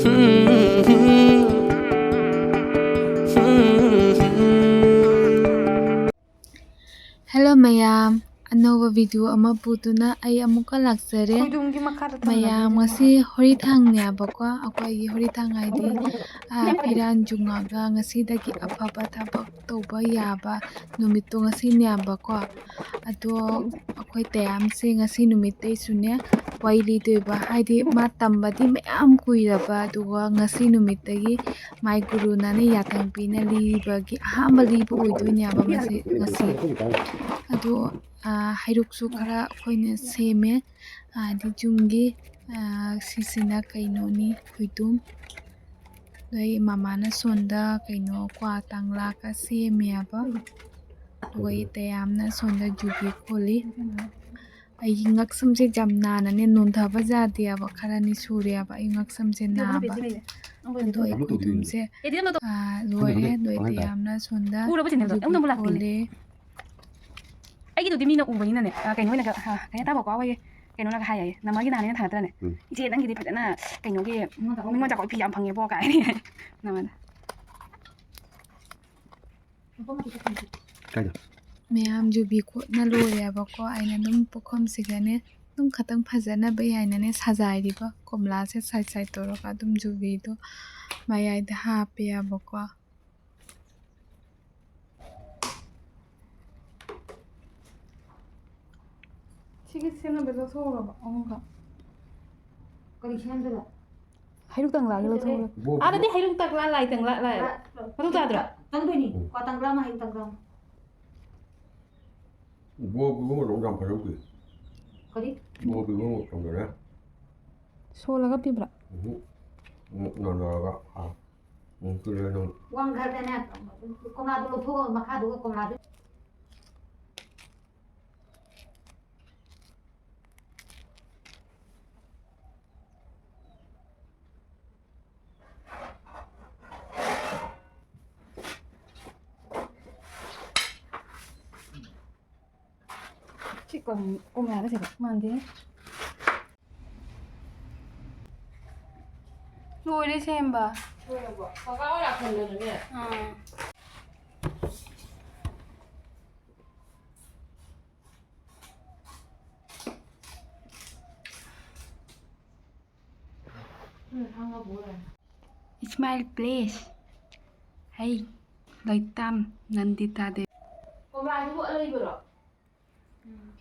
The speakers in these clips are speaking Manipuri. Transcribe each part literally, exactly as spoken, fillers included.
Hello ꯃꯌꯥꯝ, ꯑꯅꯧꯕ video ꯑꯃ ꯄꯨꯗꯨꯅ ꯑꯩ ꯑꯃꯨꯛꯀ ꯂꯥꯛꯆꯔꯦ꯫ ꯈꯣꯏꯗꯨꯝꯒꯤ ꯃꯈꯥꯗ ꯊꯝꯃꯒꯦ꯫ ꯃꯌꯥꯝ, ꯉꯁꯤ ꯍꯣꯔꯤꯊꯥꯡꯅꯦꯕꯀꯣ, ꯑꯩꯈꯣꯏꯒꯤ ꯍꯣꯔꯤꯊꯥꯡ ꯍꯥꯏꯗꯤ, ꯑ, ꯐꯤꯔꯥꯟ ꯖꯨꯡꯉꯒ ꯉꯁꯤꯗꯒꯤ ꯑꯐꯕ ꯊꯕꯛ ꯇꯧꯕ ꯌꯥꯕ ꯅꯨꯃꯤꯠꯇꯣ ꯉꯁꯤꯅꯦꯕꯀꯣ꯫ ꯑꯗꯣ ꯑꯩꯈꯣꯏ ꯇꯌꯥꯝꯁꯦ ꯉꯁꯤ ꯅꯨꯃꯤꯠꯇꯩꯁꯨꯅꯦ ꯋꯥꯔꯤ ꯂꯤꯗꯣꯏꯕ, ꯍꯥꯏꯗꯤ ꯃꯥ ꯇꯝꯕꯗꯤ ꯃꯌꯥꯝ ꯀꯨꯏꯔꯕ, ꯑꯗꯨꯒ ꯉꯁꯤ ꯅꯨꯃꯤꯠꯇꯒꯤ ꯃꯥꯏ ꯒꯨꯔꯨꯅꯅꯦ ꯌꯥꯊꯪ ꯄꯤꯅ ꯂꯤꯕꯒꯤ ꯑꯍꯥꯟꯕ ꯂꯤꯕ ꯑꯣꯏꯗꯣꯏꯅꯦꯕ ꯃꯁꯤ ꯉꯁꯤ꯫ ꯑꯗꯣ, ꯑ, ꯍꯩꯔꯨꯛꯁꯨ ꯈꯔ ꯑꯩꯈꯣꯏꯅ ꯁꯦꯝꯃꯦ, ꯍꯥꯏꯗꯤ ꯌꯨꯝꯒꯤ, ꯑ, ꯁꯤꯁꯤꯅ ꯀꯩꯅꯣꯅꯤ, ꯈꯣꯏꯗꯨꯝ꯫ ꯑꯗꯩ ꯃꯃꯥꯅ ꯁꯣꯝꯗ ꯀꯩꯅꯣ ꯀ꯭ꯋꯥ ꯇꯪꯂꯥꯒ ꯁꯦꯝꯃꯦꯕ꯫ ꯑꯗꯨꯒ ꯏꯇꯩ ꯌꯥꯝꯅ ꯁꯣꯝꯗ ꯖꯨꯕꯤ ꯈꯣꯜꯂꯤ꯫ ꯑꯩꯒꯤ ꯉꯛꯁꯝꯁꯦ ꯌꯥꯝ ꯅꯥꯅꯅꯦ ꯅꯣꯟꯊꯕ ꯌꯥꯗꯦꯕ, ꯈꯔꯅꯤ ꯁꯨꯔꯦꯕ ꯑꯩ ꯉꯛꯁꯝꯁꯦ ꯅꯥꯕ꯫ ꯑꯗꯣ ꯑꯩ ꯈꯣꯏꯗꯨꯝꯁꯦ, ꯑ, ꯂꯣꯏꯔꯦ꯫ ꯑꯗꯣ ꯏꯇꯩ ꯌꯥꯝꯅ ꯁꯣꯝꯗ ꯎꯔꯕ channelꯗꯣ? ꯖꯨꯕꯤ ꯑꯃꯨꯛ ꯅꯝꯕ ꯂꯥꯛꯄꯤꯅꯦ꯫ ꯈꯣꯜꯂꯦ꯫ ꯑꯩꯒꯤꯗꯨꯗꯤ ꯃꯤꯅ ꯎꯕꯅꯤꯅꯅꯦ, ꯑ, ꯀꯩꯅꯣ ꯑꯣꯏꯅꯒ, ꯑ, ꯀꯩ ꯍꯥꯏ ꯇꯥꯕꯀꯣ, ꯑꯩꯈꯣꯏꯒꯤ ꯀꯩꯅꯣꯅꯒ ꯍꯥꯏ ꯍꯥꯏꯌꯦ, "ꯅꯃꯥꯒꯤ ꯅꯍꯥꯟ ꯑꯩꯅ ꯊꯥꯡꯒꯠꯇ꯭ꯔꯅꯦ? ꯎꯝ꯫ ꯏꯆꯦ, ꯅꯪꯒꯤꯗꯤ ꯐꯖꯅ ꯀꯩꯅꯣꯒꯤ ꯅꯤꯉꯣꯜ ꯆꯥꯛꯀꯧꯕ ꯐꯤ ꯌꯥꯝ ꯐꯪꯉꯦꯕꯣ" ꯀꯥꯏꯅ ꯍꯥꯏ ꯅꯃꯥꯅ꯫ ꯀꯥꯏꯗ? ꯃꯌꯥꯝ ꯖꯨꯕꯤ ꯈꯣꯠꯅ ꯂꯣꯏꯔꯦꯕꯀꯣ꯫ ꯑꯩꯅ ꯑꯗꯨꯝ ꯄꯨꯈꯝꯁꯤꯒꯅꯦ ꯑꯗꯨꯝ ꯈꯇꯪ ꯐꯖꯅꯕ ꯍꯥꯏꯅꯅꯦ ꯁꯖꯥꯏꯔꯤꯕ ꯀꯣꯝꯂꯥꯁꯦ ꯁꯥꯏꯠ ꯁꯥꯏꯠ ꯇꯧꯔꯒ ꯑꯗꯨꯝ ꯖꯨꯕꯤꯗꯣ ꯃꯌꯥꯏꯗ ꯍꯥꯞꯄꯦꯕꯀꯣ꯫ ꯁꯤꯒꯤ ꯁꯦꯝꯅꯕ ꯂꯧꯊꯣꯛꯎꯔꯕ ꯑꯍꯨꯝꯈꯛ? ꯀꯔꯤ ꯁꯦꯝꯗꯣꯏꯕ? ꯍꯩꯔꯨꯛ ꯇꯪꯂꯥꯒꯤ ꯂꯧꯊꯣꯛꯎꯔꯕ? ꯕꯣ-, ꯑꯥꯗꯗꯤ ꯍꯩꯔꯨꯛ ꯇꯪꯂꯥ, ꯂꯥꯏ ꯇꯪꯂꯥ, ꯂꯥꯏ꯫ ꯂꯥ-, ꯃꯊꯧ ꯇꯥꯗ꯭ꯔꯣ? ꯆꯪꯗꯣꯏꯅꯤ꯫ ꯎꯝ꯫ ꯀ꯭ꯋꯥ ꯇꯪꯂꯥ ꯑꯃ, ꯍꯩꯔꯨꯛ ꯇꯪꯂꯥ ꯑꯃ꯫ ꯕꯣ ꯄꯤꯕ ꯃꯇꯝꯗ ꯌꯥꯝ ꯐꯖꯅ ꯄꯤ꯫ ꯀꯔꯤ? ꯕꯣ ꯄꯤꯕ ꯃꯇꯝꯗꯅꯦ꯫ ꯁꯣꯜꯂꯒ ꯄꯤꯕ꯭ꯔꯥ? ꯎꯝꯍꯨꯝ꯫ ꯑꯃꯨꯛ ꯅꯣꯟꯊꯔꯒ, ꯑꯥ꯫ ꯎꯝ, ꯀꯨꯏꯔꯦ ꯅꯪ꯫ ꯋꯥꯡꯈꯠꯂꯦꯅꯦ꯫ ꯀꯣꯝꯂꯥꯗꯣ ꯂꯧꯊꯣꯛꯑꯒ ꯃꯈꯥꯗꯨꯒ ꯀꯣꯝꯂꯥꯗꯨ꯫ ꯁꯤ ꯀꯣꯝ-, ꯀꯣꯝꯂꯥꯒꯁꯦ ꯃꯥꯟꯗꯦ꯫ ꯂꯣꯏꯔꯦ ꯁꯦꯝꯕ꯫ ꯂꯣꯏꯔꯕꯣ? ꯀꯀꯥ ꯍꯣꯏ ꯂꯥꯛꯐꯝꯗꯅꯅꯦ꯫ ꯑꯥ꯫ ꯎꯝ, ꯍꯪꯉꯕꯣ? Smile please. ꯍꯩ, ꯂꯩꯇꯥꯝ, ꯅꯟꯗꯤꯇꯥ ꯗꯦꯕꯤ꯫ ꯀꯣꯝꯂꯥꯁꯤꯕꯨ ꯑꯂꯩꯕꯔꯣ? ꯎꯝ꯫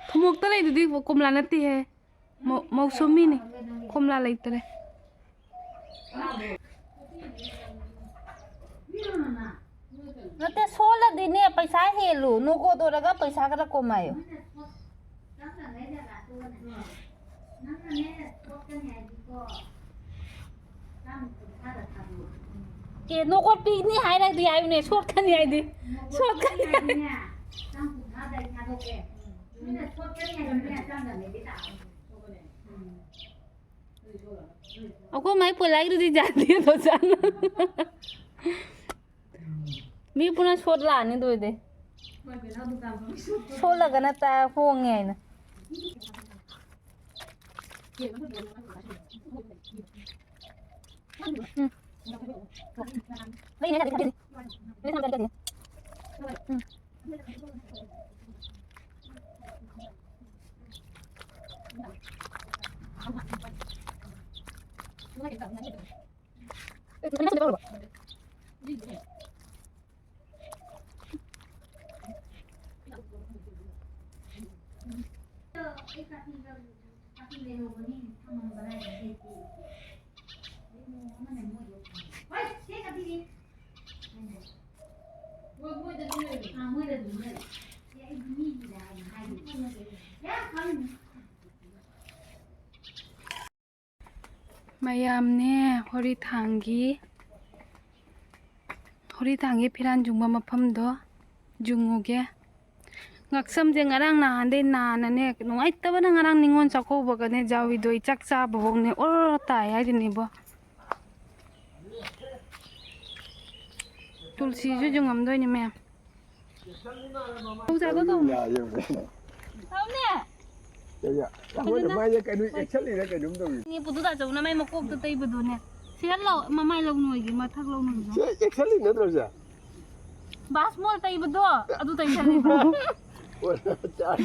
ꯊꯨꯝꯃꯣꯛꯇ ꯂꯩꯗꯨꯗꯤ ꯀꯣꯝꯂꯥ ꯅꯠꯇꯦꯍꯦ꯫ ꯃꯧ-, ꯃꯧꯁꯨꯃꯤꯅꯦ꯫ ꯀꯣꯝꯂꯥ ꯂꯩꯇꯔꯦ꯫ ꯅꯠꯇꯦ, ꯁꯣꯜꯂꯗꯤꯅꯦ ꯄꯩꯁꯥ ꯍꯦꯜꯂꯨ꯫ ꯅꯣꯀꯣꯠ ꯑꯣꯏꯔꯒ ꯄꯩꯁꯥ ꯈꯔ ꯀꯣꯝꯃꯥꯏꯌꯨ꯫ ꯑꯦ, ꯅꯣꯀꯣꯠ ꯄꯤꯅꯤ ꯍꯥꯏꯔꯗꯤ ꯍꯥꯏꯌꯨꯅꯦ, ꯁꯣꯠꯀꯅꯤ ꯍꯥꯏꯗꯤ꯫ ꯁꯣꯠꯀꯅꯤ ꯍꯥꯏꯗꯤ꯫ ꯑꯩꯈꯣꯏ ꯃꯥꯏ ꯄꯣꯂꯥꯏꯗꯨꯗꯤ ꯌꯥꯗꯦ ꯑꯗꯣ ꯆꯥꯅ꯫ ꯃꯤ ꯄꯨꯟꯅ ꯁꯣꯠ ꯂꯥꯛꯑꯅꯤ ꯑꯗꯨ ꯑꯣꯏꯗꯤ꯫ ꯁꯣꯠꯂꯒꯅ ꯇꯥ ꯍꯣꯡꯉꯦ ꯍꯥꯏꯅ꯫ ꯎꯝ꯫ ꯎꯝ꯫ ꯃꯌꯥꯝꯅꯦ, ꯍꯣꯔꯤꯊꯥꯡꯒꯤ, ꯍꯣꯔꯤꯊꯥꯡꯒꯤ ꯐꯤꯔꯥꯟ ꯌꯨꯡꯕ ꯃꯐꯝꯗꯣ ꯌꯨꯡꯉꯨꯒꯦ꯫ ꯉꯛꯁꯝꯁꯦ ꯉꯔꯥꯡ ꯅꯍꯥꯟꯗꯩ ꯅꯥꯅꯅꯦ, ꯅꯨꯡꯉꯥꯏꯇꯕꯅ ꯉꯔꯥꯡ ꯅꯤꯉꯣꯜ ꯆꯥꯛꯀꯧꯕꯒꯅꯦ, ꯖꯥꯎꯏꯗꯣ ꯑꯩ ꯆꯥꯛ ꯆꯥꯕ ꯐꯥꯎꯅꯦ ꯑꯣꯔ ꯇꯥꯏ ꯍꯥꯏꯗꯨꯅꯤꯕꯣ꯫ ꯇꯨꯜꯁꯤꯁꯨ ꯌꯨꯡꯉꯝꯗꯣꯏꯅꯤ ꯃꯌꯥꯝ꯫ ꯊꯧꯅꯦ! ꯀꯩꯅꯣ? ꯑꯩꯈꯣꯏꯅ ꯐꯖꯅ ꯃꯥꯏꯁꯦ ꯀꯩꯅꯣ ꯑꯦꯛꯁꯟ ꯂꯩꯔ ꯀꯩꯅꯣꯝ ꯇꯧꯔꯤ꯫ ꯏꯅꯦ ꯄꯨꯗꯨ ꯇꯥꯆꯧꯅ ꯃꯥꯏ ꯃꯀꯣꯛꯇ ꯇꯩꯕꯗꯨꯅꯦ꯫ ꯁꯤ ꯍꯦꯛ ꯂꯧ, ꯃꯃꯥꯏ ꯂꯧ ꯅꯣꯏꯒꯤ ꯃꯊꯛ ꯂꯧ ꯅꯣꯏꯒꯤ꯫ ꯁꯤ ꯑꯦꯛꯁꯟ ꯂꯩꯅꯗ꯭ꯔꯣ ꯁꯦ? ꯕꯥꯁꯃꯣꯜ ꯇꯩꯕꯗꯣ ꯑꯗꯨ ꯇꯩꯁꯜꯂꯤꯕ꯫ ꯑꯣ, ꯆꯥꯔꯦ꯫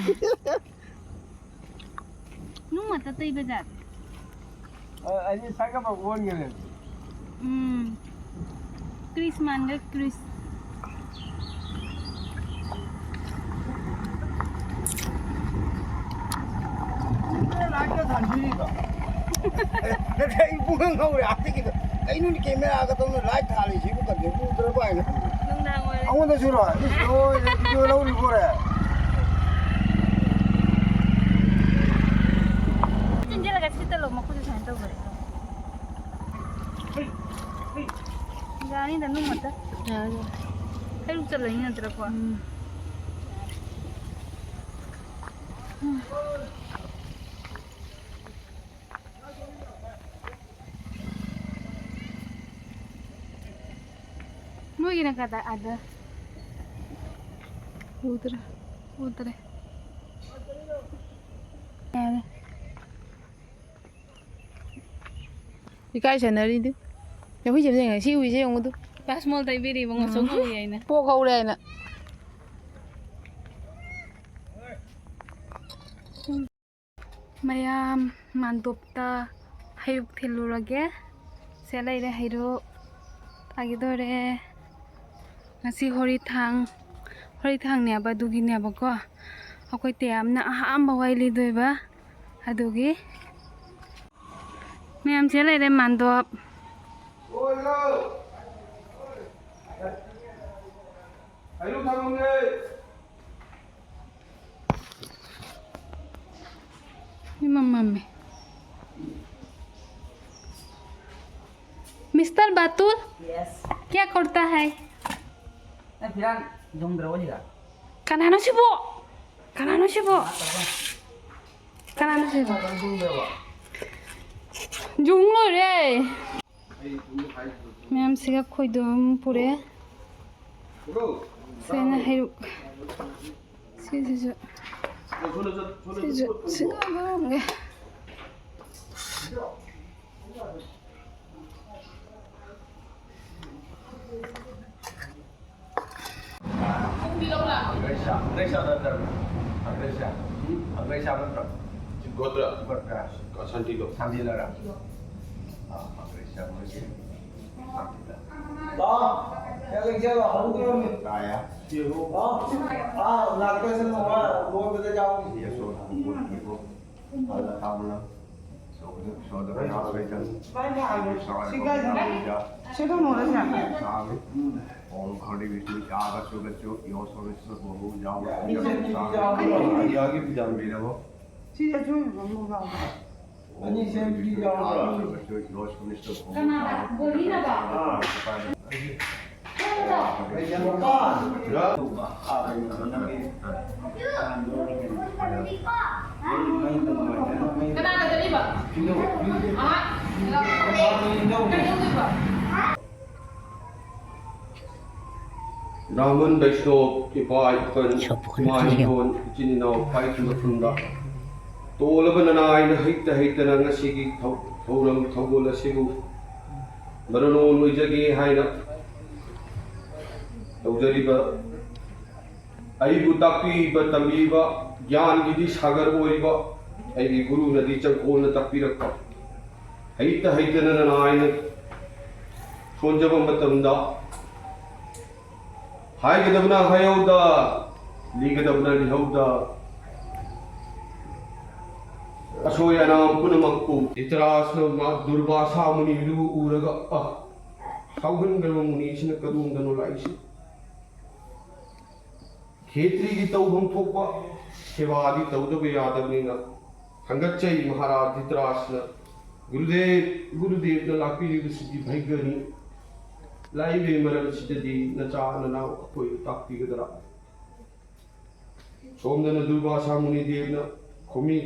ꯅꯨꯡ ꯃꯇ ꯇꯩꯕ ꯖꯥꯠ꯫ ꯑ, ꯑꯩꯗꯤ ꯁꯥꯏꯀꯜ ꯐꯥꯎ ꯑꯣꯟꯈ꯭ꯔꯦ꯫ ꯎꯝ꯫ ꯀ꯭ꯔꯤꯁ ꯃꯥꯟꯒ ꯀ꯭ꯔꯤꯁ꯫ ꯂꯥꯏꯠꯀ ꯊꯥꯟꯕꯤꯔꯤꯗꯣ꯫ ꯅꯠꯇꯦ, ꯑꯩ ꯄꯨꯡ ꯉꯧꯔꯦ ꯑꯥꯗꯒꯤꯗꯣ꯫ ꯀꯩꯅꯣꯅꯦ ꯀꯦꯃꯦꯔꯥꯒ ꯇꯧꯅ ꯂꯥꯏꯠ ꯊꯥꯜꯂꯤꯁꯤꯕꯨ ꯀꯔꯤꯅꯣ ꯎꯗ꯭ꯔꯕ ꯍꯥꯏꯅ꯫ ꯅꯨꯡꯗꯥꯡ ꯑꯣꯏꯔꯦ꯫ ꯑꯩꯉꯣꯟꯗꯁꯨꯔꯣ? ꯏꯁ, ꯂꯣꯏꯔꯦ, ꯚꯤꯗꯤꯑꯣ ꯂꯧꯔꯤꯕꯣꯔꯦ꯫ ꯆꯤꯟꯁꯤꯜꯂꯒ ꯁꯤꯠꯇ ꯂꯧ ꯃꯈꯨꯠꯁꯦ ꯁꯨꯃꯥꯏꯅ ꯇꯧꯕꯅꯦ꯫ ꯌꯥꯅꯤꯗ, ꯅꯨꯡ ꯉꯥꯛꯇ꯫ ꯌꯥꯔꯦ꯫ ꯍꯩꯔꯨꯛ ꯆꯠꯂꯅꯤ ꯅꯠꯇ꯭ꯔꯀꯣ? ꯎꯝ꯫ ꯃꯣꯏꯒꯤꯅ ꯀꯗꯥꯏ? ꯑꯥꯗ꯫ ꯎꯗ꯭ꯔꯦ꯫ ꯎꯗ꯭ꯔꯦ꯫ ꯌꯥꯔꯦ꯫ ꯏꯀꯥꯏꯁꯟꯅꯔꯤꯗꯨ꯫ ꯑꯩꯈꯣꯏ ꯆꯦꯝꯆꯝ ꯌꯦꯡꯉꯦ꯫ ꯁꯤ ꯎꯏꯁꯦ ꯌꯦꯡꯉꯨꯗꯨ꯫ ꯕꯥꯁꯃꯣꯜ ꯇꯩꯕꯤꯔꯤꯕ ꯉꯁꯣꯡ ꯎꯝ꯫ ꯉꯧꯏ ꯍꯥꯏꯅ꯫ ꯄꯣꯛ ꯍꯧꯔꯦ ꯍꯥꯏꯅ꯫ ꯃꯌꯥꯝ ꯃꯥꯟꯗꯣꯞꯇ ꯍꯩꯔꯨꯛ ꯊꯤꯜꯂꯨꯔꯒꯦ꯫ ꯁꯦ ꯂꯩꯔꯦ ꯍꯩꯔꯨꯛ꯫ ꯊꯥꯈꯤꯗꯣꯔꯦ꯫ ꯉꯁꯤ ꯍꯣꯔꯤꯊꯥꯡ, ꯍꯣꯔꯤꯊꯥꯡꯅꯦꯕ, ꯑꯗꯨꯒꯤꯅꯦꯕꯀꯣ꯫ ꯑꯩꯈꯣꯏ ꯇꯦꯌꯥꯝꯅ ꯑꯍꯥꯟꯕ ꯋꯥꯔꯤ ꯂꯤꯗꯣꯏꯕ꯫ ꯑꯗꯨꯒꯤ ꯃꯌꯥꯝꯁꯦ ꯂꯩꯔꯦ ꯃꯥꯟꯗꯣꯞ꯫ ꯏꯃꯝ ꯃꯝꯃꯦ꯫ Mister Batul, yes. ꯀꯌꯥ ꯀꯧꯔꯇꯥ ꯍꯥꯏ? ꯅꯪ ꯐꯤꯔꯥꯟ ꯌꯨꯡꯗ꯭ꯔꯕꯣ ꯁꯤꯗ? ꯀꯅꯥꯅꯣ ꯁꯤꯕꯣ? ꯀꯅꯥꯅꯣ ꯁꯤꯕꯣ? ꯀꯅꯥꯅꯣ ꯁꯤꯕꯣ? ꯌꯨꯡꯗ꯭ꯔꯕꯣ? ꯌꯨꯡ ꯂꯣꯏꯔꯦ꯫ ꯃꯌꯥꯝꯁꯤꯒ ꯈꯣꯏꯗꯣꯝ ꯄꯨꯔꯦ꯫ ꯁꯤꯅ ꯍꯩꯔꯨꯛ꯫ ꯁꯤꯁꯤꯁꯨ꯫ ꯁꯤꯁꯨ ꯁꯤꯡꯉꯒ ꯍꯪꯒꯦ꯫ ꯑꯒ꯭ꯔꯩꯁꯥ, ꯑꯒ꯭ꯔꯩꯁꯥ ꯅꯠꯇ꯭ꯔ? ꯑꯒ꯭ꯔꯩꯁꯥ, ꯑꯒ꯭ꯔꯩꯁꯥ ꯅꯠꯇ꯭ꯔ? ꯒꯣꯇ꯭ꯔ꯫ ꯒꯣꯇ꯭ꯔ꯫ ꯁꯥꯟꯇꯤꯗꯣ꯫ ꯁꯥꯟꯇꯤꯗꯣꯔ? ꯑꯥ, ꯑꯒ꯭ꯔꯩꯁꯥ ꯃꯣꯏꯒꯤ ꯁꯥꯟꯇꯤꯗ꯫ ꯂꯥꯛꯑꯣ꯫ ꯆꯠꯂꯒꯦ, ꯆꯠꯂꯣ꯫ ꯍꯧꯗꯣꯔꯝꯃꯤ꯫ ꯇꯥꯏꯌꯦ꯫ ꯂꯥꯛꯑꯣ꯫ ꯑꯥ, ꯂꯥꯛꯇ꯭ꯔꯁꯨ ꯅꯣꯡꯃ ꯂꯣꯏꯕꯗ ꯌꯥꯎꯅꯤ꯫ ꯌꯦꯁꯣ, ꯌꯦꯁꯣ꯫ ꯑꯗ ꯇꯥꯕꯅ꯫ ꯁꯤ ꯀꯥꯏꯗ? ꯁꯤ ꯀꯩꯅꯣꯔ ꯁꯦ? ꯁꯤ ꯑꯆꯣꯏꯕ ꯑꯃꯨꯛ ꯌꯥꯎꯕ꯭ꯔꯥ? ꯑꯅꯤꯁꯦ ꯐ꯭ꯔꯤ ꯌꯥꯎꯕ꯭ꯔꯥ? ꯀꯅꯥꯅ? ꯕꯣꯅꯤꯅꯕ? ꯑꯥ꯫ ꯀꯅꯥꯅ ꯆꯠꯂꯤꯕ? ꯑꯥ, ꯀꯩꯗꯧꯗꯣꯏꯕ? ꯕ꯭ꯔꯥꯍꯃꯟ ꯕꯩꯁꯅꯣꯞ, ꯏꯄꯥ ꯏꯄꯟ, ꯏꯃꯥ ꯏꯄꯣꯟ, ꯏꯆꯤꯟ ꯏꯅꯥꯎ, ꯏꯄꯥ ꯏꯄꯨ ꯃꯐꯝꯗ ꯇꯣꯜꯂꯕ ꯅꯅꯥꯏꯅ ꯍꯩꯇ ꯍꯩꯇꯅ ꯉꯁꯤꯒꯤ ꯊꯧ-, ꯊꯧꯔꯝ ꯊꯧꯒꯜ ꯑꯁꯤꯕꯨ ꯃꯔꯣꯟ ꯑꯣꯏꯖꯒꯦ ꯍꯥꯏꯅ ꯇꯧꯖꯔꯤꯕ, ꯑꯩꯕꯨ ꯇꯥꯛꯄꯤꯕ, ꯇꯝꯕꯤꯕ, ꯒ꯭ꯌꯥꯟꯒꯤꯗꯤ ꯁꯥꯒꯔ ꯑꯣꯏꯔꯤꯕ ꯑꯩꯒꯤ ꯒꯨꯔꯨꯅꯗꯤ ꯆꯪꯈꯣꯜꯅ ꯇꯥꯛꯄꯤꯔꯛꯄ, ꯍꯩꯇ ꯍꯩꯇꯅ ꯅꯅꯥꯏꯅ ꯁꯣꯟꯖꯕ ꯃꯇꯝꯗ ꯍꯥꯏꯒꯗꯕꯅ ꯍꯥꯏꯍꯧꯗ, ꯂꯤꯒꯗꯕꯅ ꯂꯤꯍꯧꯗ, ꯑꯁꯣꯏ ꯑꯔꯥꯟ ꯄꯨꯝꯅꯃꯛꯄꯨ ꯙ꯭ꯔꯤꯇꯔꯥꯁꯅ ꯃꯥ ꯗꯨꯔꯕꯥꯁꯥ ꯃꯨꯅꯤ ꯏꯔꯨ ꯎꯔꯒ, "ꯑ, ꯁꯥꯎꯍꯟꯈ꯭ꯔꯕ ꯃꯨꯅꯤꯁꯤꯅ ꯀꯗꯣꯝꯗꯅꯣ ꯂꯥꯛꯏꯁꯤ?" ꯈꯦꯇ꯭ꯔꯤꯒꯤ ꯇꯧꯐꯝ ꯊꯣꯛꯄ ꯁꯦꯕꯥꯗꯤ ꯇꯧꯗꯕ ꯌꯥꯗꯕꯅꯤꯅ ꯊꯥꯡꯒꯠꯆꯩ ꯃꯍꯥꯔꯥꯖ ꯙ꯭ꯔꯤꯇꯔꯥꯁꯅ꯫ ꯒꯨꯔꯨꯗꯦꯕ, ꯒꯨꯔꯨꯗꯦꯕꯅ ꯂꯥꯛꯄꯤꯔꯤꯕꯁꯤꯗꯤ ꯚꯩꯒ꯭ꯌꯅꯤ꯫ ꯂꯥꯛꯏꯕꯒꯤ ꯃꯔꯝꯁꯤꯗꯗꯤ ꯅꯆꯥ ꯅꯅꯥꯎ ꯑꯩꯈꯣꯏꯕꯨ ꯇꯥꯛꯄꯤꯒꯗ꯭ꯔꯥ? ꯁꯣꯝꯗꯅ ꯗꯨꯔꯕꯥꯁꯥ ꯃꯨꯅꯤꯗꯦꯕꯅ ꯈꯨꯝꯃꯤ,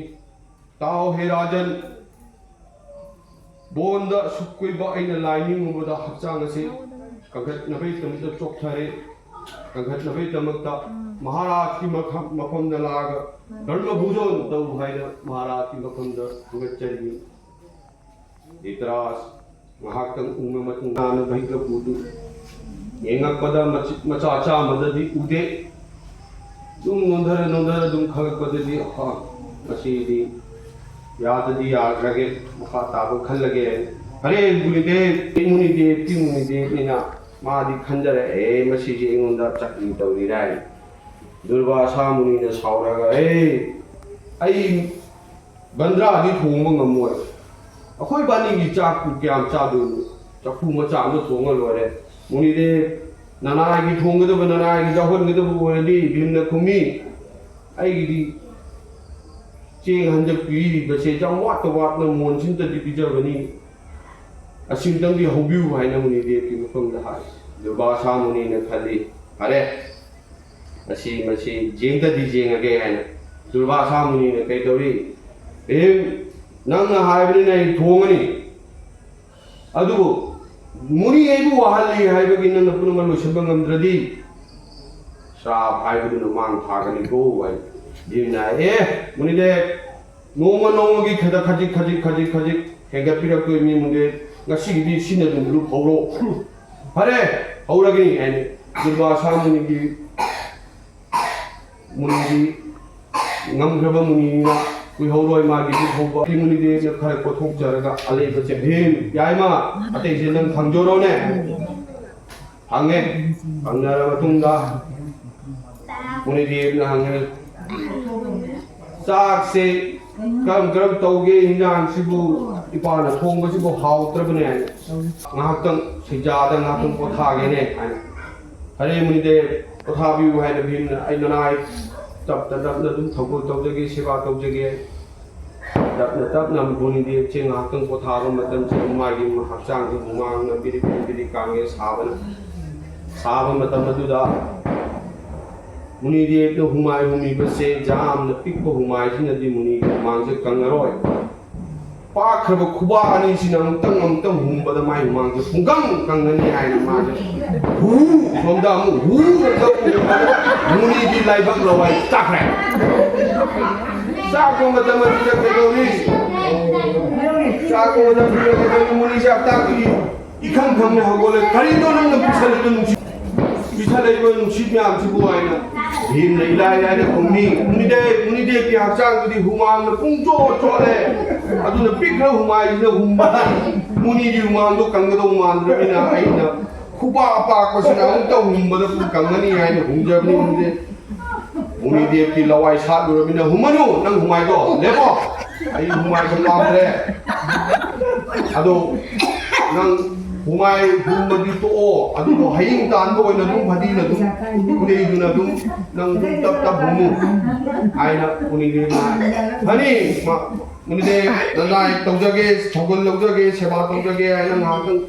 "ꯇꯥꯎ ꯍꯦ ꯔꯥꯖꯟ, ꯕꯣꯟꯗ ꯑꯁꯨꯛ ꯀꯨꯏꯕ ꯑꯩꯅ ꯂꯥꯏ ꯅꯤꯡꯉꯨꯕꯗ ꯍꯛꯆꯥꯡ ꯑꯁꯤ ꯀꯟꯈꯠꯅꯕꯒꯤꯗꯃꯛꯇ ꯆꯣꯛꯊꯔꯦ꯫ ꯀꯟꯈꯠꯅꯕꯒꯤꯗꯃꯛꯇ ꯃꯍꯥꯔꯥꯖꯀꯤ ꯃꯐꯝ ꯃꯐꯝꯗ ꯂꯥꯛꯑꯒ ꯙꯔꯃ ꯄꯨꯖꯟ ꯇꯧ ꯍꯥꯏꯅ ꯃꯍꯥꯔꯥꯖꯀꯤ ꯃꯐꯝꯗ ꯊꯥꯒꯠꯆꯔꯤ꯫ ꯙꯤꯇꯔꯥꯁ ꯉꯥꯏꯍꯥꯛꯇꯪ ꯎꯪꯉ ꯃꯇꯨꯡꯗ ꯅꯥꯅ ꯕꯩꯒ ꯄꯨꯗꯨ ꯌꯦꯡꯉꯛꯄꯗ ꯃꯆꯤꯠ ꯃꯆꯥ ꯆꯥꯝꯃꯗꯗꯤ ꯎꯗꯦ꯫ ꯑꯗꯨꯝ ꯅꯣꯟꯊꯔ ꯅꯣꯟꯊꯔ ꯑꯗꯨꯝ ꯈꯪꯉꯛꯄꯗꯗꯤ, ꯑꯍ, ꯃꯁꯤꯗꯤ ꯌꯥꯗꯗꯤ ꯌꯥꯈ꯭ꯔꯒꯦ, ꯃꯈꯥ ꯇꯥꯕ ꯈꯜꯂꯒꯦ꯫ ꯐꯔꯦ, ꯒꯨꯔꯨꯗꯦꯕ, ꯃꯨꯅꯤꯗꯦꯕ, ꯇꯤ ꯃꯨꯅꯤꯗꯦꯕꯅꯤꯅ ꯃꯥꯗꯤ ꯈꯟꯖꯔꯛꯑꯦ, ꯃꯁꯤꯁꯦ ꯑꯩꯉꯣꯟꯗ ꯆꯥꯛꯅꯤ ꯇꯧꯔꯤꯔꯥ ꯍꯥꯏꯅ꯫ ꯗꯨꯔꯕꯥꯁꯥ ꯃꯨꯅꯤꯅ ꯁꯥꯎꯔꯒ, "ꯑꯦ, ꯑꯩ ꯕꯟꯗ꯭ꯔꯥꯗꯤ ꯊꯣꯡꯕ ꯉꯝꯃꯣꯏ꯫ ꯑꯩꯈꯣꯏ ꯕꯥꯅꯤꯒꯤ ꯆꯥꯛꯄꯨ ꯀꯌꯥꯝ ꯆꯥꯗꯣꯏꯅꯣ? ꯆꯐꯨ ꯃꯆꯥ ꯑꯃ ꯊꯣꯡꯉ ꯂꯣꯏꯔꯦ꯫ ꯃꯨꯅꯤꯗꯦꯕ, ꯅꯅꯥꯏꯒꯤ ꯊꯣꯡꯒꯗꯕ, ꯅꯅꯥꯏꯒꯤ ꯌꯥꯎꯍꯟꯒꯗꯕ ꯑꯣꯏꯔꯗꯤ," ꯚꯤꯝꯅ ꯈꯨꯝꯃꯤ, "ꯑꯩꯒꯤꯗꯤ ꯆꯦꯡ ꯍꯟꯗꯛ ꯄꯤꯔꯤꯕꯁꯦ ꯌꯥꯝ ꯋꯥꯠꯇ ꯋꯥꯠꯅ ꯃꯣꯟꯁꯤꯝꯇꯗꯤ ꯄꯤꯖꯕꯅꯤ꯫ ꯑꯁꯤꯝꯇꯪꯗꯤ ꯍꯧꯕꯤꯌꯨ," ꯍꯥꯏꯅ ꯃꯨꯅꯤꯗꯦꯕꯀꯤ ꯃꯐꯝꯗ ꯍꯥꯏ꯫ ꯗꯨꯔꯕꯥꯁꯥ ꯃꯨꯅꯤꯅ ꯈꯜꯂꯤ, "ꯐꯔꯦ, ꯃꯁꯤ, ꯃꯁꯤ ꯌꯦꯡꯗꯗꯤ ꯌꯦꯡꯉꯒꯦ" ꯍꯥꯏꯅ꯫ ꯗꯨꯔꯕꯥꯁꯥ ꯃꯨꯅꯤꯅ ꯀꯩ ꯇꯧꯔꯤ? "ꯚꯤꯝ, ꯅꯪꯅ ꯍꯥꯏꯕꯅꯤꯅ ꯑꯩ ꯊꯣꯡꯉꯅꯤ꯫ ꯑꯗꯨꯕꯨ ꯃꯨꯅꯤ ꯑꯩꯕꯨ ꯋꯥꯍꯜꯂꯤ ꯍꯥꯏꯕꯒꯤ ꯅꯪꯅ ꯄꯨꯝꯅꯃꯛ ꯂꯣꯏꯁꯤꯟꯕ ꯉꯝꯗ꯭ꯔꯗꯤ ꯁ꯭ꯔꯥꯞ ꯍꯥꯏꯕꯗꯨꯅ ꯃꯥꯡ ꯊꯥꯒꯅꯤꯀꯣ" ꯍꯥꯏ꯫ ꯚꯤꯝꯅ, "ꯑꯦ, ꯃꯨꯅꯤꯗꯦꯕ, ꯅꯣꯡꯃ ꯅꯣꯡꯃꯒꯤ ꯈꯖꯤꯛ ꯈꯖꯤꯛ ꯈꯖꯤꯛ ꯈꯖꯤꯛ ꯈꯖꯤꯛ ꯍꯦꯟꯒꯠꯄꯤꯔꯛꯇꯣꯏꯅꯤ, ꯃꯨꯅꯤꯗꯦꯕ꯫ ꯉꯁꯤꯒꯤꯗꯤ ꯁꯤꯅ ꯑꯗꯨꯝ ꯂꯨꯞ ꯍꯧꯔꯣ꯫ ꯐꯔꯦ, ꯍꯧꯔꯒꯅꯤ" ꯍꯥꯏꯅ ꯗꯨꯔꯕꯥꯁꯥ ꯃꯨꯅꯤꯒꯤ ꯃꯨꯅꯤꯗꯤ ꯉꯝꯈ꯭ꯔꯕ ꯃꯨꯅꯤꯅ ꯀꯨꯏꯍꯧꯔꯣꯏ ꯃꯥꯒꯤ ꯃꯤꯠ ꯍꯧꯕ꯫ ꯃꯨꯅꯤꯗꯤ ꯈꯔ ꯀꯣꯊꯣꯛꯆꯔꯒ ꯑꯂꯩꯕꯁꯦ, "ꯚꯤꯝ, ꯌꯥꯏꯃ, ꯑꯇꯩꯁꯦ ꯅꯪ ꯊꯝꯖꯔꯣꯅꯦ?" ꯍꯪꯉꯦ꯫ ꯍꯪꯅꯔ ꯃꯇꯨꯡꯗ ꯃꯨꯅꯤꯗꯦꯕꯅ ꯍꯪꯉꯦ, "ꯆꯥꯛꯁꯦ ꯀꯔꯝ ꯀꯔꯝ ꯇꯧꯒꯦ? ꯏꯟꯖꯥꯡꯁꯤꯕꯨ ꯏꯄꯥꯅ ꯊꯣꯡꯕꯁꯤꯕꯨ ꯍꯥꯎꯇ꯭ꯔꯕꯅꯦ꯫ ꯉꯥꯏꯍꯥꯛꯇꯪ ꯁꯤꯖꯥꯗ ꯉꯥꯏꯍꯥꯛꯇꯪ ꯄꯣꯊꯥꯒꯦꯅꯦ" ꯍꯥꯏꯅ꯫ "ꯐꯔꯦ ꯃꯨꯅꯤꯗꯦꯕ, ꯄꯣꯊꯥꯕꯤꯌꯨ" ꯍꯥꯏꯅ ꯚꯤꯝꯅ, "ꯑꯩ ꯅꯅꯥꯏ ꯇꯞꯅ ꯇꯞꯅ ꯑꯗꯨꯝ ꯊꯧꯒꯜ ꯇꯧꯖꯒꯦ, ꯁꯦꯕꯥ ꯇꯧꯖꯒꯦ"꯫ ꯇꯞꯅ ꯇꯞꯅ ꯃꯨꯅꯤꯗꯦꯕꯁꯦ ꯉꯥꯏꯍꯥꯛꯇꯪ ꯄꯣꯊꯥꯕ ꯃꯇꯝꯁꯤꯗ ꯃꯥꯒꯤ ꯍꯛꯆꯥꯡꯁꯦ ꯍꯨꯃꯥꯡꯅ ꯕꯤꯔꯤ ꯕꯤꯔꯤ ꯕꯤꯔꯤ ꯀꯥꯡꯉꯦ ꯁꯥꯕꯅ꯫ ꯁꯥꯕ ꯃꯇꯝ ꯑꯗꯨꯗ ꯃꯨꯅꯤꯗꯦꯕꯅ ꯍꯨꯃꯥꯏ ꯍꯨꯝꯃꯤꯕꯁꯦ ꯌꯥꯝꯅ ꯄꯤꯛꯄ ꯍꯨꯃꯥꯏꯁꯤꯅꯗꯤ ꯃꯨꯅꯤꯒꯤ ꯍꯨꯃꯥꯡꯁꯦ ꯀꯪꯉꯔꯣꯏ꯫ ꯄꯥꯛꯈ꯭ꯔꯕ ꯈꯨꯕꯥꯛ ꯑꯅꯤꯁꯤꯅ ꯑꯃꯨꯛꯇꯪ ꯑꯃꯨꯛꯇꯪ ꯍꯨꯝꯕꯗ ꯃꯥꯏ ꯍꯨꯃꯥꯡꯁꯦ ꯄꯨꯡꯀꯪ ꯀꯪꯒꯅꯤ ꯍꯥꯏꯅ ꯃꯥꯁꯦ ꯍꯨ ꯁꯣꯝꯗ ꯑꯃꯨꯛ ꯍꯨ ꯁꯣꯝꯗ ꯑꯃꯨꯛ ꯍꯨꯝꯕꯗ ꯃꯨꯅꯤꯒꯤ ꯂꯥꯏꯕꯛ ꯂꯋꯥꯏ ꯆꯥꯈ꯭ꯔꯦ꯫ ꯆꯥꯛꯄ ꯃꯇꯝ ꯑꯗꯨꯗ ꯀꯩꯗꯧꯔꯤ? ꯆꯥꯛꯄ ꯃꯇꯝꯗꯨꯗ ꯀꯩꯗꯧꯔꯤ? ꯃꯨꯅꯤꯁꯦ ꯍꯞꯇꯥ ꯈꯨꯗꯤꯡꯒꯤ ꯏꯈꯪ ꯈꯪꯅ ꯍꯧꯒꯠꯂꯦ꯫ "ꯀꯔꯤꯅꯣ ꯅꯪꯅ ꯄꯤꯁꯜꯂꯤꯕ ꯅꯨꯡꯁꯤꯠ, ꯄꯤꯁꯜꯂꯛꯏꯕ ꯅꯨꯡꯁꯤꯠ ꯃꯌꯥꯝꯁꯤꯕꯨ?" ꯍꯥꯏꯅ ꯚꯤꯝꯅ ꯏꯂꯥꯏ ꯂꯥꯏꯅ ꯈꯨꯝꯃꯤ꯫ ꯃꯨꯅꯤꯗꯦꯕ, ꯃꯨꯅꯤꯗꯦꯕꯀꯤ ꯍꯛꯆꯥꯡꯗꯨꯗꯤ ꯍꯨꯃꯥꯡꯅ ꯄꯨꯡ ꯆꯣꯠ ꯆꯣꯠꯂꯦ꯫ ꯑꯗꯨꯅ ꯄꯤꯛꯈ꯭ꯔ ꯍꯨꯃꯥꯏꯁꯤꯅ ꯍꯨꯝꯕꯗ ꯃꯨꯅꯤꯒꯤ ꯍꯨꯃꯥꯡꯗꯣ ꯀꯪꯒꯗꯧ ꯃꯥꯟꯗ꯭ꯔꯕꯅꯤꯅ ꯑꯩꯅ ꯈꯨꯕꯥꯛ ꯑꯄꯥꯛꯄꯁꯤꯅ ꯑꯃꯨꯛꯇ ꯍꯨꯝꯕꯗ ꯄꯨꯡ ꯀꯪꯒꯅꯤ ꯍꯥꯏꯅ ꯍꯨꯝꯖꯕꯅꯤ꯫ ꯃꯨꯅꯤꯗꯦꯕ ꯃꯨꯅꯤꯗꯦꯕꯀꯤ ꯂꯋꯥꯏ ꯁꯥꯠꯂꯨꯔꯕꯅꯤꯅ, "ꯍꯨꯝꯃꯅꯨ, ꯅꯪ ꯍꯨꯃꯥꯏꯗꯣ ꯂꯦꯞꯄꯣ, ꯑꯩ ꯍꯨꯃꯥꯏꯗꯣ ꯄꯥꯝꯗ꯭ꯔꯦ꯫ ꯑꯗꯣ ꯅꯪ ꯍꯨꯃꯥꯏ ꯍꯨꯝꯕꯗꯤ ꯇꯣꯛꯑꯣ, ꯑꯗꯨꯕꯨ ꯍꯌꯤꯡ ꯇꯥꯟꯕ ꯑꯣꯏꯅ ꯑꯗꯨꯝ ꯐꯗꯤꯅ ꯑꯗꯨꯝ ꯈꯨꯗꯩꯗꯨꯅ ꯑꯗꯨꯝ ꯅꯪ ꯑꯗꯨꯝ ꯇꯞ ꯇꯞ ꯍꯨꯝꯃꯨ" ꯍꯥꯏꯅ ꯃꯨꯅꯤꯗꯦꯕꯅ ꯍꯥꯏ꯫ ꯐꯅꯤ, ꯃꯥ ꯃꯨꯅꯤꯗꯦꯕ, ꯅꯅꯥꯏ ꯇꯧꯖꯒꯦ, ꯊꯧꯒꯜ ꯂꯧꯖꯒꯦ, ꯁꯦꯕꯥ ꯇꯧꯖꯒꯦ ꯍꯥꯏꯅ ꯉꯥꯏꯍꯥꯛꯇꯪ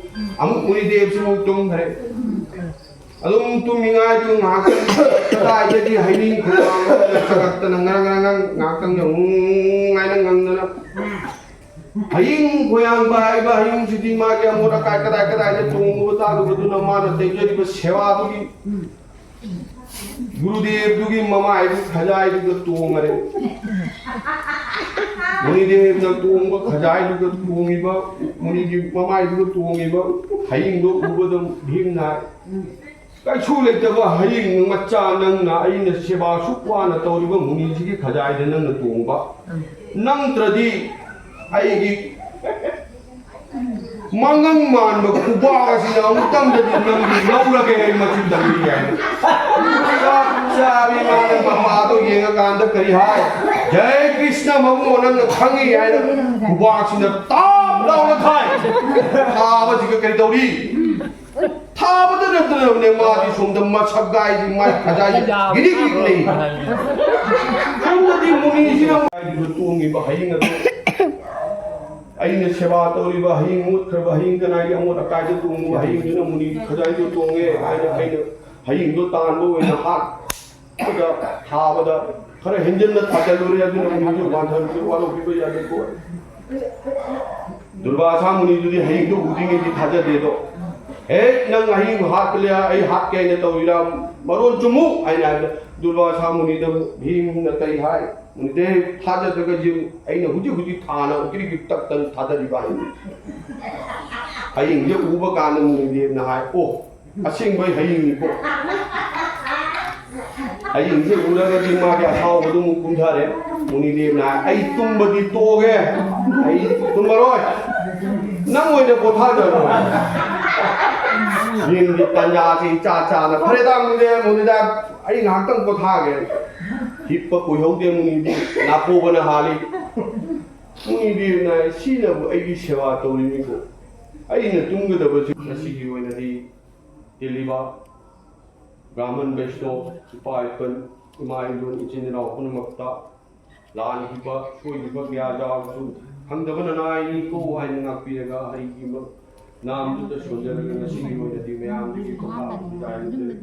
ꯑꯃꯨꯛ ꯃꯨꯅꯤꯗꯦꯕꯁꯨ ꯑꯃꯨꯛ ꯇꯨꯝꯈ꯭ꯔꯦ꯫ ꯑꯗꯨꯝ ꯇꯨꯝꯃꯤꯉꯥꯏꯗꯨ ꯉꯥꯏꯍꯥꯛꯇꯪ ꯀꯗꯥꯏꯗꯒꯤ ꯍꯩꯅꯤꯡ ꯈꯣꯏꯔꯥꯡ ꯆꯒꯠꯇꯅ ꯉꯔꯪ ꯉꯔꯪ ꯉꯔꯪ ꯉꯥꯏꯍꯥꯛꯇꯪ ꯉꯪ ꯍꯥꯏꯅ ꯉꯪꯗꯅ, ꯍꯌꯤꯡ ꯈꯣꯏꯔꯥꯡꯕ ꯍꯥꯏꯕ ꯍꯌꯤꯡꯁꯤꯗꯤ ꯃꯥꯒꯤ ꯑꯃꯣꯠ ꯑꯀꯥꯏ ꯀꯗꯥꯏ ꯀꯗꯥꯏꯗ ꯇꯣꯡꯉꯨꯕ ꯇꯥꯔꯨꯕꯗꯨꯅ ꯃꯥꯅ ꯇꯩꯖꯔꯤꯕ ꯁꯦꯕꯥꯗꯨꯒꯤ ꯒꯨꯔꯨꯗꯦꯕꯗꯨꯒꯤ ꯃꯃꯥꯏꯗꯨ ꯈꯖꯥꯏꯗꯨꯗ ꯇꯣꯡꯉꯔꯦ꯫ ꯃꯨꯅꯤꯗꯦꯕꯅ ꯇꯣꯡꯕ ꯈꯖꯥꯏꯗꯨꯗ ꯇꯣꯡꯉꯤꯕ, ꯃꯨꯅꯤꯒꯤ ꯃꯃꯥꯏꯗꯨꯗ ꯇꯣꯡꯉꯤꯕ ꯍꯌꯤꯡꯗꯣ ꯎꯕꯗ ꯚꯤꯝꯅ ꯍꯥꯏ, "ꯀꯩꯁꯨ ꯂꯩꯇꯕ ꯍꯌꯤꯡ ꯃꯆꯥ ꯅꯪꯅ ꯑꯩꯅ ꯁꯦꯕꯥ ꯁꯨꯛ ꯋꯥꯅ ꯇꯧꯔꯤꯕ ꯃꯨꯅꯤꯁꯤꯒꯤ ꯈꯖꯥꯏꯗ ꯅꯪꯅ ꯇꯣꯡꯕ? ꯅꯪꯇ꯭ꯔꯗꯤ ꯑꯩꯒꯤ ꯃꯉꯪ ꯃꯥꯟꯕ ꯈꯨꯕꯥꯛ ꯑꯁꯤꯅ ꯑꯃꯨꯛꯇꯪꯗꯗꯤ ꯅꯪꯒꯤ ꯂꯧꯔꯒꯦ ꯑꯩ ꯃꯆꯤꯟ ꯇꯝꯕꯤ" ꯍꯥꯏꯅ꯫ ꯆꯞ ꯆꯥꯕꯤ ꯃꯥꯅ ꯃꯄꯥꯗꯣ ꯌꯦꯡꯉꯀꯥꯟꯗ ꯀꯔꯤ ꯍꯥꯏ? "ꯖꯩ ꯀ꯭ꯔꯤꯁꯅ ꯃꯃꯣ, ꯅꯪꯅ ꯈꯪꯉꯤ" ꯍꯥꯏꯅ ꯈꯨꯕꯥꯛꯁꯤꯅ ꯇꯥꯞ ꯂꯥꯎꯅ ꯊꯥꯏ꯫ ꯊꯥꯕꯁꯤꯒ ꯀꯔꯤ ꯇꯧꯔꯤ? ꯊꯥꯕꯗ ꯅꯠꯇꯅꯅꯦ, ꯃꯥꯗꯤ ꯁꯣꯝꯗ ꯃꯁꯛ ꯒꯥꯏꯗꯤ ꯃꯥꯏ ꯈꯖꯥꯏ ꯒꯤꯔꯤꯛ ꯒꯤꯔꯤꯛ ꯂꯩ꯫ ꯁꯣꯝꯗꯗꯤ ꯃꯨꯅꯤꯁꯤꯅ ꯃꯥꯏꯗꯨꯗ ꯇꯣꯡꯉꯤꯕ ꯍꯌꯤꯡ ꯑꯗꯨ, ꯑꯩꯅ ꯁꯦꯕꯥ ꯇꯧꯔꯤꯕ ꯍꯌꯤꯡ, ꯃꯨꯠꯈ꯭ꯔꯕ ꯍꯌꯤꯡ, ꯀꯅꯥꯒꯤ ꯑꯃꯣꯠ ꯑꯀꯥꯏꯗ ꯇꯣꯡꯉꯤꯕ ꯍꯌꯤꯡꯗꯨꯅ ꯃꯨꯅꯤ ꯈꯖꯥꯏꯗꯨ ꯇꯣꯡꯉꯦ ꯍꯥꯏꯅ ꯑꯩꯅ ꯍꯌꯤꯡꯗꯣ ꯇꯥꯟꯕ ꯑꯣꯏꯅ ꯍꯥꯠꯄꯗ, ꯊꯥꯕꯗ ꯈꯔ ꯍꯦꯟꯖꯤꯟꯅ ꯊꯥꯖꯜꯂꯨꯔꯦ꯫ ꯑꯗꯨꯅ ꯃꯨꯅꯤꯁꯨ ꯋꯥꯟꯊꯕꯁꯨ ꯋꯥꯔꯧꯕꯤꯕ ꯌꯥꯗꯦꯀꯣ꯫ ꯗꯨꯔꯕꯥꯁꯥ ꯃꯨꯅꯤꯗꯨꯗꯤ ꯍꯌꯤꯡꯗꯣ ꯎꯗ꯭ꯔꯤꯉꯩꯗꯤ ꯊꯥꯖꯗꯦꯗꯣ꯫ "ꯍꯦ, ꯅꯪ ꯑꯍꯤꯡ ꯍꯥꯠꯄ ꯂꯩ, ꯑꯩ ꯍꯥꯠꯀꯦ ꯍꯥꯏꯅ ꯇꯧꯔꯤꯔꯥ? ꯃꯔꯣꯟ ꯆꯨꯝꯃꯨ" ꯍꯥꯏꯅ ꯍꯥꯏꯕꯗ, ꯗꯨꯔꯕꯥꯁꯥ ꯃꯨꯅꯤꯗ ꯚꯤꯝꯅ ꯀꯔꯤ ꯍꯥꯏ? "ꯃꯨꯅꯤꯗꯦꯕ, ꯊꯥꯖꯗ꯭ꯔꯒ ꯌꯦꯡꯉꯨ, ꯑꯩꯅ ꯍꯧꯖꯤꯛ ꯍꯧꯖꯤꯛ ꯊꯥꯅ ꯎꯀꯤꯔꯤꯛ ꯇꯛꯇꯅ ꯊꯥꯗꯔꯤꯕ ꯍꯥꯏꯅꯤ"꯫ ꯍꯌꯤꯡꯁꯦ ꯎꯕ ꯀꯥꯟꯗ ꯃꯨꯅꯤꯗꯦꯕꯅ ꯍꯥꯏ, "ꯑꯣ, ꯑꯁꯦꯡꯕꯩ ꯍꯌꯤꯡꯅꯤꯀꯣ"꯫ ꯍꯌꯤꯡꯁꯦ ꯎꯔꯒꯗꯤ ꯃꯥꯒꯤ ꯑꯁꯥꯎꯕꯗꯨ ꯑꯃꯨꯛ ꯀꯨꯝꯊꯔꯦ꯫ ꯃꯨꯅꯤꯗꯦꯕꯅ ꯍꯥꯏ, "ꯑꯩ ꯇꯨꯝꯕꯗꯤ ꯇꯣꯛꯑꯒꯦ, ꯑꯩ ꯇꯨꯝꯃꯔꯣꯏ, ꯅꯪ ꯑꯣꯏꯅ ꯄꯣꯊꯥꯖꯔꯣ"꯫ ꯚꯤꯝꯒꯤ ꯇꯟꯖꯥꯁꯦ ꯏꯆꯥ ꯆꯥꯅ, "ꯐꯔꯦꯗ ꯃꯨꯅꯤꯗꯦꯕ, ꯃꯨꯅꯤꯗꯦꯕ, ꯑꯩ ꯉꯥꯏꯍꯥꯛꯇꯪ ꯄꯣꯊꯥꯒꯦ"꯫ ꯍꯤꯞꯄ ꯀꯨꯏꯍꯧꯗꯦ ꯃꯨꯅꯤꯗꯦꯕ, ꯅꯥꯄꯣꯕꯅ ꯍꯥꯜꯂꯤ꯫ ꯃꯨꯅꯤꯗꯦꯕꯅ ꯍꯥꯏ, "ꯁꯤꯅꯕꯨ ꯑꯩꯒꯤ ꯁꯦꯕꯥ ꯇꯧꯔꯤꯅꯤꯀꯣ, ꯑꯩꯅ ꯇꯨꯝꯒꯗꯕꯁꯤ ꯉꯁꯤꯒꯤ ꯑꯣꯏꯅꯗꯤ ꯇꯤꯜꯂꯤꯕ ꯕ꯭ꯔꯥꯍꯃꯟ ꯕꯩꯁꯅꯣ, ꯏꯄꯥ ꯏꯄꯟ, ꯏꯃꯥ ꯏꯟꯗꯣꯟ, ꯏꯆꯤꯟ ꯏꯅꯥꯎ ꯄꯨꯝꯅꯃꯛꯇ ꯂꯥꯟꯈꯤꯕ, ꯁꯣꯏꯈꯤꯕ ꯀꯌꯥ ꯌꯥꯎꯔꯁꯨ, ꯈꯪꯗꯕꯅ ꯅꯥꯏꯅꯤꯀꯣ" ꯍꯥꯏꯅ ꯉꯥꯛꯄꯤꯔꯒ, ꯍꯔꯤꯒꯤ ꯅꯥꯝꯗꯨꯗ ꯁꯣꯟꯖꯔꯒ ꯉꯁꯤꯒꯤ ꯑꯣꯏꯅꯗꯤ ꯃꯌꯥꯝꯗꯒꯤ ꯈꯨꯈꯥ ꯈꯨꯈꯥꯏ ꯂꯧꯖꯔꯤ꯫